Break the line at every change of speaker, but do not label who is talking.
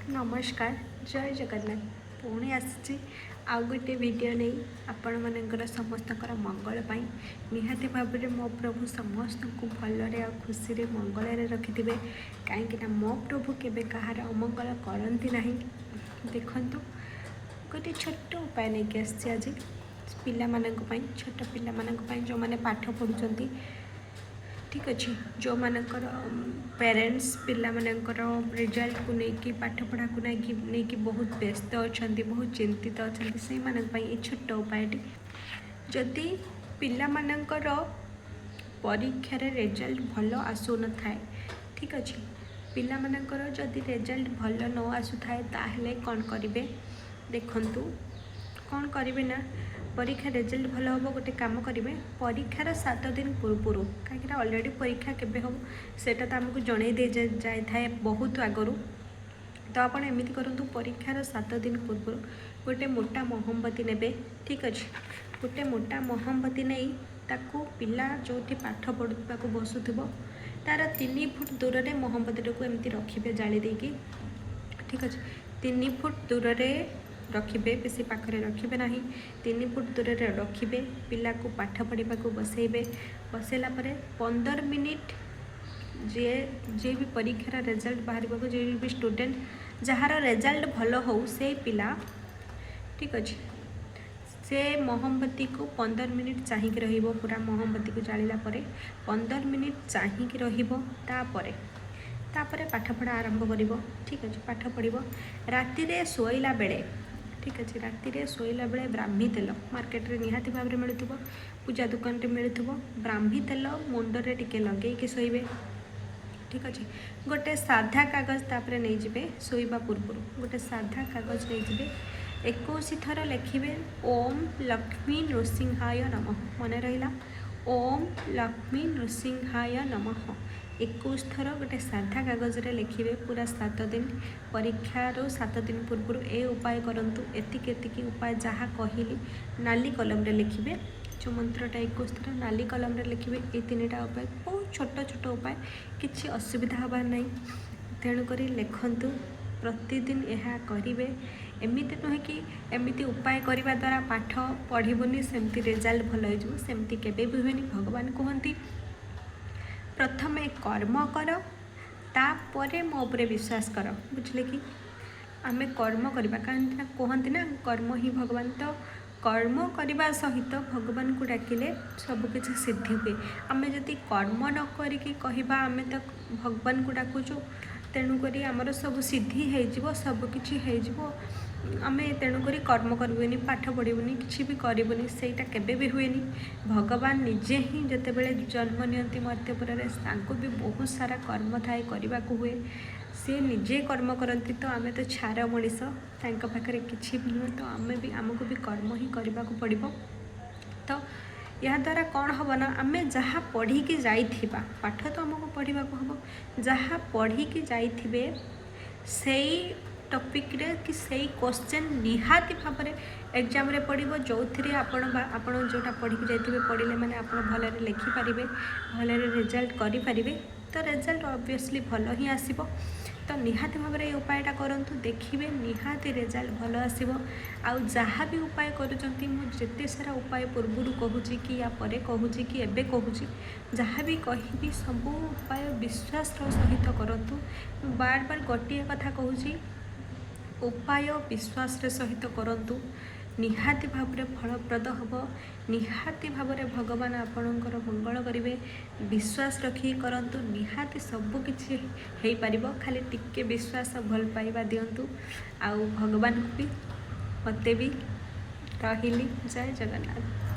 ନମସ୍କାର, ଜୟ ଜଗନ୍ନାଥ। ପୁଣି ଆସିଛି ଆଉ ଗୋଟିଏ ଭିଡ଼ିଓ ନେଇ ଆପଣମାନଙ୍କର ସମସ୍ତଙ୍କର ମଙ୍ଗଳ ପାଇଁ। ନିହାତି ଭାବରେ ମୋ ପ୍ରଭୁ ସମସ୍ତଙ୍କୁ ଭଲରେ ଆଉ ଖୁସିରେ ମଙ୍ଗଳରେ ରଖିଥିବେ, କାହିଁକିନା ମୋ ପ୍ରଭୁ କେବେ କାହାର ଅମଙ୍ଗଳ କରନ୍ତି ନାହିଁ। ଦେଖନ୍ତୁ, ଗୋଟେ ଛୋଟ ଉପାୟ ନେଇକି ଆସିଛି ଆଜି ପିଲାମାନଙ୍କ ପାଇଁ, ଛୋଟ ପିଲାମାନଙ୍କ ପାଇଁ, ଯେଉଁମାନେ ପାଠ ପଢ଼ୁଛନ୍ତି। ଠିକ୍ ଅଛି, ଯେଉଁମାନଙ୍କର ପ୍ୟାରେଣ୍ଟସ୍ ପିଲାମାନଙ୍କର ରେଜଲ୍ଟକୁ ନେଇକି, ପାଠପଢ଼ାକୁ ନେଇକି ବହୁତ ବ୍ୟସ୍ତ ଅଛନ୍ତି, ବହୁତ ଚିନ୍ତିତ ଅଛନ୍ତି, ସେଇମାନଙ୍କ ପାଇଁ ଏ ଛୋଟ ଉପାୟଟି। ଯଦି ପିଲାମାନଙ୍କର ପରୀକ୍ଷାରେ ରେଜଲ୍ଟ ଭଲ ଆସୁନଥାଏ, ଠିକ୍ ଅଛି, ପିଲାମାନଙ୍କର ଯଦି ରେଜଲ୍ଟ ଭଲ ନ ଆସୁଥାଏ, ତାହେଲେ କ'ଣ କରିବେ? ଦେଖନ୍ତୁ, କ'ଣ କରିବେ ନା, ପରୀକ୍ଷା ରେଜଲ୍ଟ ଭଲ ହେବ, ଗୋଟେ କାମ କରିବେ। ପରୀକ୍ଷାର 7 ଦିନ ପୂର୍ବରୁ, କାହିଁକିନା ଅଲରେଡ଼ି ପରୀକ୍ଷା କେବେ ହେବ ସେଇଟା ତ ଆମକୁ ଜଣାଇ ଦେଇ ଯାଇଥାଏ ବହୁତ ଆଗରୁ। ତ ଆପଣ ଏମିତି କରନ୍ତୁ, ପରୀକ୍ଷାର 7 ଦିନ ପୂର୍ବରୁ ଗୋଟେ ମୋଟା ମହମବତୀ ନେବେ। ଠିକ୍ ଅଛି, ଗୋଟେ ମୋଟା ମହମବତୀ ନେଇ ତାକୁ ପିଲା ଯେଉଁଠି ପାଠ ପଢ଼ିବାକୁ ବସୁଥିବ, ତା'ର 3 ଫୁଟ ଦୂରରେ ମହମବତୀଟାକୁ ଏମିତି ରଖିବେ ଜାଳି ଦେଇକି। ଠିକ୍ ଅଛି, 3 ଫୁଟ ଦୂରରେ ରଖିବେ, ବେଶୀ ପାଖରେ ରଖିବେ ନାହିଁ। 3 ଫୁଟ ଦୂରରେ ରଖିବେ, ପିଲାକୁ ପାଠ ପଢ଼ିବାକୁ ବସେଇବେ। ବସେଇଲା ପରେ 15 ମିନିଟ୍ ଯିଏ ଯିଏ ବି ପରୀକ୍ଷାର ରେଜଲ୍ଟ ବାହାରିବାକୁ, ଯିଏ ବି ଷ୍ଟୁଡ଼େଣ୍ଟ ଯାହାର ରେଜଲ୍ଟ ଭଲ ହେଉ, ସେଇ ପିଲା, ଠିକ୍ ଅଛି, ସେ ମହମବତୀକୁ 15 ମିନିଟ୍ ଚାହିଁକି ରହିବ। ପୁରା ମହମବତୀକୁ ଜାଳିଲା ପରେ 15 ମିନିଟ୍ ଚାହିଁକି ରହିବ। ତାପରେ ତାପରେ ପାଠପଢ଼ା ଆରମ୍ଭ କରିବ। ଠିକ୍ ଅଛି, ପାଠ ପଢ଼ିବ। ରାତିରେ ଶୋଇଲା ବେଳେ, ଠିକ୍ ଅଛି, ରାତିରେ ଶୋଇଲା ବେଳେ ବ୍ରାହ୍ମୀ ତେଲ ମାର୍କେଟରେ ନିହାତି ଭାବରେ ମିଳୁଥିବ, ପୂଜା ଦୋକାନରେ ମିଳୁଥିବ। ବ୍ରାହ୍ମୀ ତେଲ ମୁଣ୍ଡରେ ଟିକେ ଲଗେଇକି ଶୋଇବେ। ଠିକ୍ ଅଛି, ଗୋଟେ ସାଧା କାଗଜ ତାପରେ ନେଇଯିବେ। ଶୋଇବା ପୂର୍ବରୁ ଗୋଟେ ସାଧା କାଗଜ ନେଇଯିବେ। 21 ଥର ଲେଖିବେ, "ଓମ୍ ଲକ୍ଷ୍ମୀ ନୃସିଂହାୟ ନମଃ"। ମନେ ରହିଲା? "ଓମ୍ ଲକ୍ଷ୍ମୀ ନୃସିଂହାୟ ନମଃ" 21 ଥର ଗୋଟେ ସାଧା କାଗଜରେ ଲେଖିବେ। ପୁରା 7 ଦିନ, ପରୀକ୍ଷାରୁ 7 ଦିନ ପୂର୍ବରୁ ଏ ଉପାୟ କରନ୍ତୁ। ଏତିକି ଏତିକି ଉପାୟ ଯାହା କହିଲି, ନାଲି କଲମରେ ଲେଖିବେ। ଯେଉଁ ମନ୍ତ୍ରଟା 21 ଥର ନାଲି କଲମରେ ଲେଖିବେ। ଏଇ ତିନିଟା ଉପାୟ ବହୁତ ଛୋଟ ଛୋଟ ଉପାୟ, କିଛି ଅସୁବିଧା ହେବାର ନାହିଁ। ତେଣୁକରି ଲେଖନ୍ତୁ, ପ୍ରତିଦିନ ଏହା କରିବେ। ଏମିତି ନୁହେଁ କି ଏମିତି ଉପାୟ କରିବା ଦ୍ୱାରା ପାଠ ପଢ଼ିବୁନି, ସେମିତି ରେଜଲ୍ଟ ଭଲ ହେଇଯିବ, ସେମିତି କେବେ ବି ହୁଏନି। ଭଗବାନ କୁହନ୍ତି, ପ୍ରଥମେ କର୍ମ କର, ତାପରେ ମୋ ଉପରେ ବିଶ୍ୱାସ କର। ବୁଝିଲେ କି? ଆମେ କର୍ମ କରିବା, କାହିଁକି ନା କୁହନ୍ତି ନା, କର୍ମ ହିଁ ଭଗବାନ। ତ କର୍ମ କରିବା ସହିତ ଭଗବାନଙ୍କୁ ଡାକିଲେ ସବୁକିଛି ସିଦ୍ଧି ହୁଏ। ଆମେ ଯଦି କର୍ମ ନ କରିକି କହିବା, ଆମେ ତ ଭଗବାନଙ୍କୁ ଡାକୁଛୁ, ତେଣୁକରି ଆମର ସବୁ ସିଦ୍ଧି ହେଇଯିବ, ସବୁକିଛି ହେଇଯିବ, ଆମେ ତେଣୁକରି କର୍ମ କରିବୁନି, ପାଠ ପଢ଼ିବୁନି, କିଛି ବି କରିବୁନି, ସେଇଟା କେବେ ବି ହୁଏନି। ଭଗବାନ ନିଜେ ହିଁ ଯେତେବେଳେ ଜନ୍ମ ନିଅନ୍ତି ମର୍ତ୍ତ୍ୟପୁରରେ, ତାଙ୍କୁ ବି ବହୁତ ସାରା କର୍ମ ଥାଏ, କରିବାକୁ ହୁଏ। ସିଏ ନିଜେ କର୍ମ କରନ୍ତି, ତ ଆମେ ତ ଛାର ମଣିଷ, ତାଙ୍କ ପାଖରେ କିଛି ବି ନୁହେଁ। ତ ଆମେ ବି ଆମକୁ ବି କର୍ମ ହିଁ କରିବାକୁ ପଡ଼ିବ। ତ ଏହାଦ୍ୱାରା କ'ଣ ହେବ ନା, ଆମେ ଯାହା ପଢ଼ିକି ଯାଇଥିବା, ପାଠ ତ ଆମକୁ ପଢ଼ିବାକୁ ହେବ, ଯାହା ପଢ଼ିକି ଯାଇଥିବେ ସେଇ ଟପିକ୍ରେ କି ସେଇ କୋଶ୍ଚେନ୍ ନିହାତି ଭାବରେ ଏକ୍ଜାମ୍ରେ ପଡ଼ିବ, ଯେଉଁଥିରେ ଆପଣ ବା ଆପଣ ଯେଉଁଟା ପଢ଼ିକି ଯାଇଥିବେ, ପଢ଼ିଲେ ମାନେ ଆପଣ ଭଲରେ ଲେଖିପାରିବେ, ଭଲରେ ରେଜଲ୍ଟ କରିପାରିବେ। ତ ରେଜଲ୍ଟ ଅବଭିୟସଲି ଭଲ ହିଁ ଆସିବ। ତ ନିହାତି ଭାବରେ ଏଇ ଉପାୟଟା କରନ୍ତୁ, ଦେଖିବେ ନିହାତି ରେଜଲ୍ଟ ଭଲ ଆସିବ। ଆଉ ଯାହା ବି ଉପାୟ କରୁଛନ୍ତି, ମୁଁ ଯେତେ ସାରା ଉପାୟ ପୂର୍ବରୁ କହୁଛି କି ୟା ପରେ କହୁଛି କି ଏବେ କହୁଛି, ଯାହା ବି କହିବି, ସବୁ ଉପାୟ ବିଶ୍ୱାସର ସହିତ କରନ୍ତୁ। ମୁଁ ବାର ବାର ଗୋଟିଏ କଥା କହୁଛି, ଉପାୟ ବିଶ୍ୱାସର ସହିତ କରନ୍ତୁ, ନିହାତି ଭାବରେ ଫଳପ୍ରଦ ହେବ। ନିହାତି ଭାବରେ ଭଗବାନ ଆପଣଙ୍କର ମଙ୍ଗଳ କରିବେ। ବିଶ୍ୱାସ ରଖିକି କରନ୍ତୁ, ନିହାତି ସବୁ କିଛି ହେଇପାରିବ। ଖାଲି ଟିକେ ବିଶ୍ୱାସ, ଭଲ ପାଇବା ଦିଅନ୍ତୁ ଆଉ ଭଗବାନଙ୍କୁ ବି, ମୋତେ ବି। ରହିଲି, ଜୟ ଜଗନ୍ନାଥ।